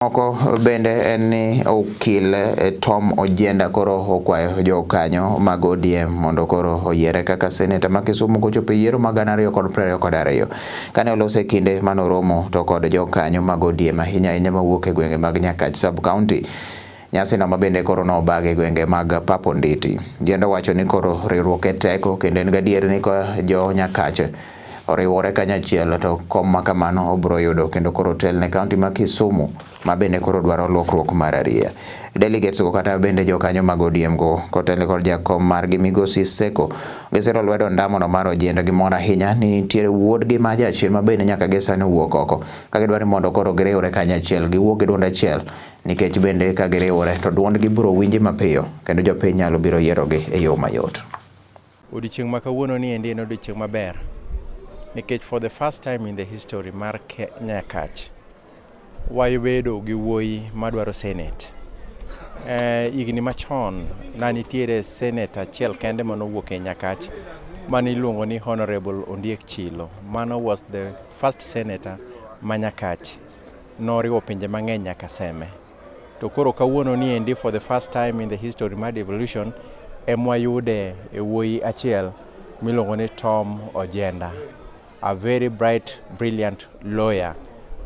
Moko bende en ni okil Tom Ojienda koro okwayo jokanyo mag ODM mondo koro oyiere kaka seneta ma Kisumu kochopo e yiero mag 2022. Kane olose kinde manoromo to kod jokanyo mag ODM ahinya ahinya mawuok e gwenge mag Nyakach sub county. Nyasino ma bende koro nobag e gwenge mag Paponditi. Ojienda wacho ni koro riwruok e teko kendo en gadier ni ka jo Nyakach oriwore kanyachiel to kom ma kamano obiro yudo kendo koro tel ne kaunti ma Kisumu ma bende koro dwaro lokruok mar ariya. Delegates go kata bende jokanyo mag ODM go kotelne kod jakom margi Migosi Seko gisiro lwedo ndamono mar Ojienda gi mor ahinya ni nitiere wuodgi ma jachien ma bende nyaka gi sani owuok oko ka gidwaro ni mondo koro giriwre kanyachiel giwuok gi duond achiel nikech bende ka giriwore to duondgi biro winji mapiyo kendo jopiny nyalo biro yierogi e yo mayot. Odiochieng' ma kawuono ni endi en odiochieng' maber nikech for the first time in the history mar Nyakach wabedo gi wuoyi madwaro senate. Higni machon ne nitiere senate achiel kende manowuok e Nyakach mane iluongo ni Honorable Ondiek Chilo. Mano was the first senator ma Nyakach. Noriwo pinje mang'eny nyaka Seme. To koro kawuono ni endi for the first time in the history mar devolution emwayude e wuoyi achiel miluongo ni Tom Ojienda, a very bright, brilliant lawyer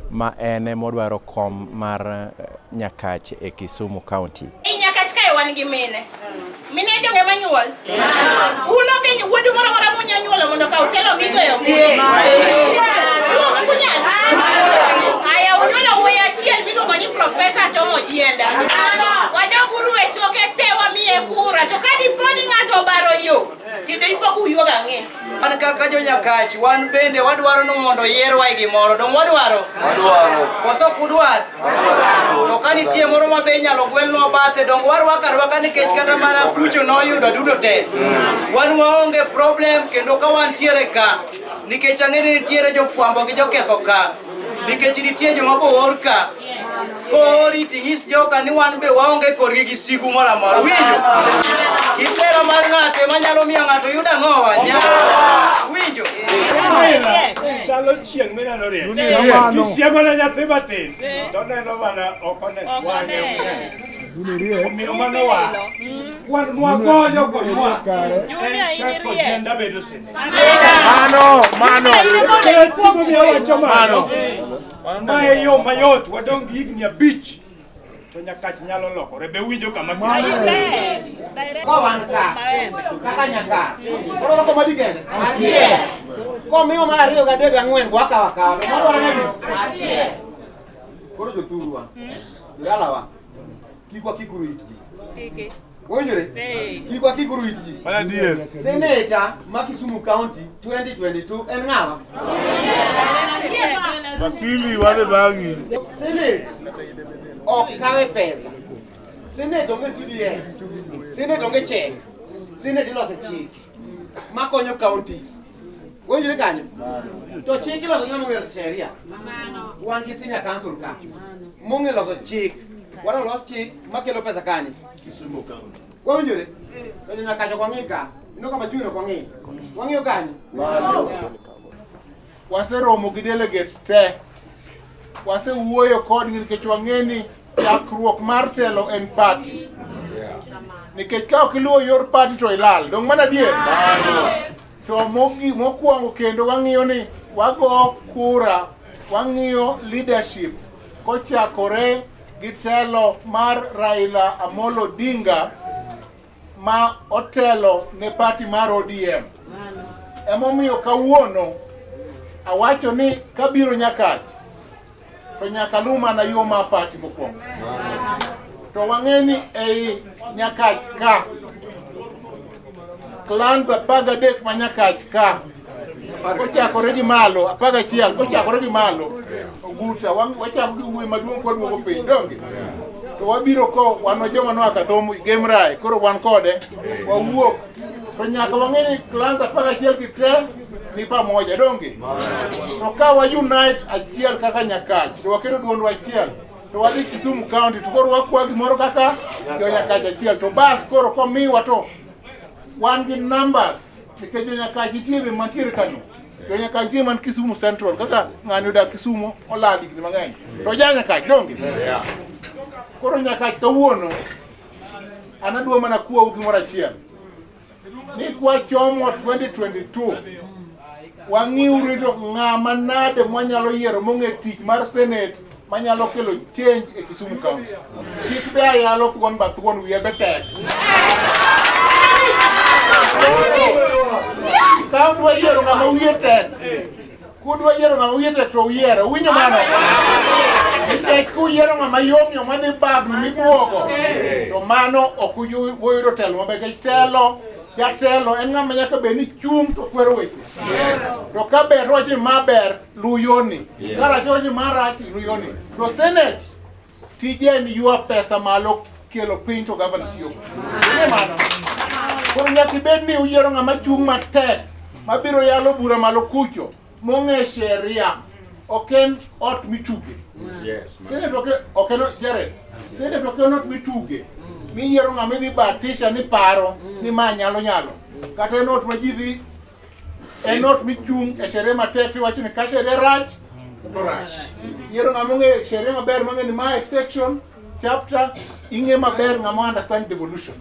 ma en emodwaro kom mar Nyakach e Kisumu County. E Nyakach kae wan gi mine. Mine donge manyuol? Un onge wuodu moro amora munya nyuolo mondo okaw telo migoyo ombulu? Ok unyal? Aya unyuolo wuoyi achiel miluongo ni Profesa Tom Ojienda. Wadoguru e toke te wamiye kura to ka dipo ni ng'ato obaro yo to dipo kuyuog ang'e. Wan kaka jo Nyakach wan bende wadwaro ni mondo yierwa e gimoro. Dong wadwaro? Wadwaro. Koso ok udwar? To ka nitie moro ma be inyalo gwelnwa bathe dong warwako arwaka nikech kata mana kucho noyudo duto te. Wan waonge problem kendo ka wantiere ka nikech ang'e ni nitiere jofwambo gi joketho ka nikech nitie joma bo oor ka koori ting'is joka ni wan be waonge korgi gi sigu moro amora. Winjo? Kisera mar ng'ato ema nyalo miyo ng'ato yud ang'owa? Nyako. Winjo? Mila chalo chieng' mineno rieny. Kisiemo ne nyathi matin to oneno mana ok one wang'e ok ne. Omiyo mano wa wan mwagoyo konywa en kaka Ojienda bedo seneta. Mano, mano. Nikech gimomiyo awacho mano, ma e yo mayot wadong' gi higni 5 to Nyakach nyalo lokore. Be uwinjo kama Kowan ka, kaka Nyakach. Koro roko madi kende? Achiel. Komiwa mar 2 ga 3 ga 4 wakawo akawa. To moro waneno di? Achiel. Koro jothurwa, jodalawa, kik wakikuru it ji. Winjore? Kik wakikuru it ji. Mano adier. Seneta ma Kisumu County 2022 en ng'awa? Wakili wane bangi. Senate ok kawe pesa. Senate onge CDF. Senate onge check. Senate ilose chik makonyo counties. Winjore kanyo? To chik iloso ng'ama ong'eyo sheria. Wan gi senior council ka. Mong'e loso chik. Wadwa los chik makelo pesa kanye? Kisumu County. Wawinjore? To jo Nyakach ok wang'i ka. Ineno kama chung'no ok wang'i. Wang'iyo kanye? Waseromo gi delegates te. Wasewuoyo kodgi nikech wang'e ni chakruok mar telo en party. Nikech ka ok iluwo yor party to ilal. Dong' mano adier? To mokwongo kendo wang'iyo ni wago kura, wang'iyo leadership kochakore gi telo mar Raila Amolo Odinga ma otelo ne party mar ODM. Emomiyo kawuono awacho ni kabiro Nyakach to nyaka luw mana yo mar party mokwongo. To wang'e ni ei Nyakach ka clans 13 ma Nyakach ka kochakore gi malo 11 kochakore gi malo Oguta wachako gi wuoyi maduong' kwaduogo piny donge to wabiro ko wan joma noa Kathomo Gem Rae koro wan kode wawuok to nyaka wang'e ni clans 11 gi te ni pamoja donge to ka wa unite achiel kaka Nyakach to waketo duondwa achiel to wadhi Kisumu County to koro wakwa gimoro kaka jo Nyakach achiel to bas koro komiwa to wan gi numbers nikech jo Nyakach nitie be mantiere kano. Jo Nyakach nitie man Kisumu Central kaka ng'ani odak Kisumu olal higni mang'eny. To ja Nyakach donge? Koro Nyakach kawuono an adwa mana kwau gimoro achiel. Ni kwachomo 2022 wang'iuru to ng'ama nade mwanyalo yiero mong'e tich mar Senate manyalo kelo change e Kisumu County. Kik be ayalo thuon ba thuon wiya be tek. Ka udwa yiero ng'ama wiye tek, kudwa yiero ng'ama wiye tek to uyiero. Uwinjo mano? Nikech kuyiero ng'ama yom yom madhi bagni mibuogo, to mano ok uyudo telo maber. Nikech telo, jatelo en ng'ama nyaka bed ni chung' to kwero weche. To ka ber to wacho ni ma ber, luw yoni. Ka rach to wacho ni ma rach, luw yoni. To Senate, tije en ywa pesa malo kelo piny to gavana tiyo. Ing'e mano? Koro nyaka ibed ni uyiero ng'ama chung' matek mabiro yalo bura malo kucho mong'e sheria ok en ot mituge. Senate ok en Jared. Senate ok en ot mituge. Miyiero ng'ama idhi batisha ni paro ni ma nyalo nyalo. Kata en ot ma ji dhi en ot michung' e sheria matek tiwacho ni ka sheria rach to rach. Yiero ng'ama ong'eyo sheria maber mang'e ni mae section chapter ing'e maber ng'ama understand devolution.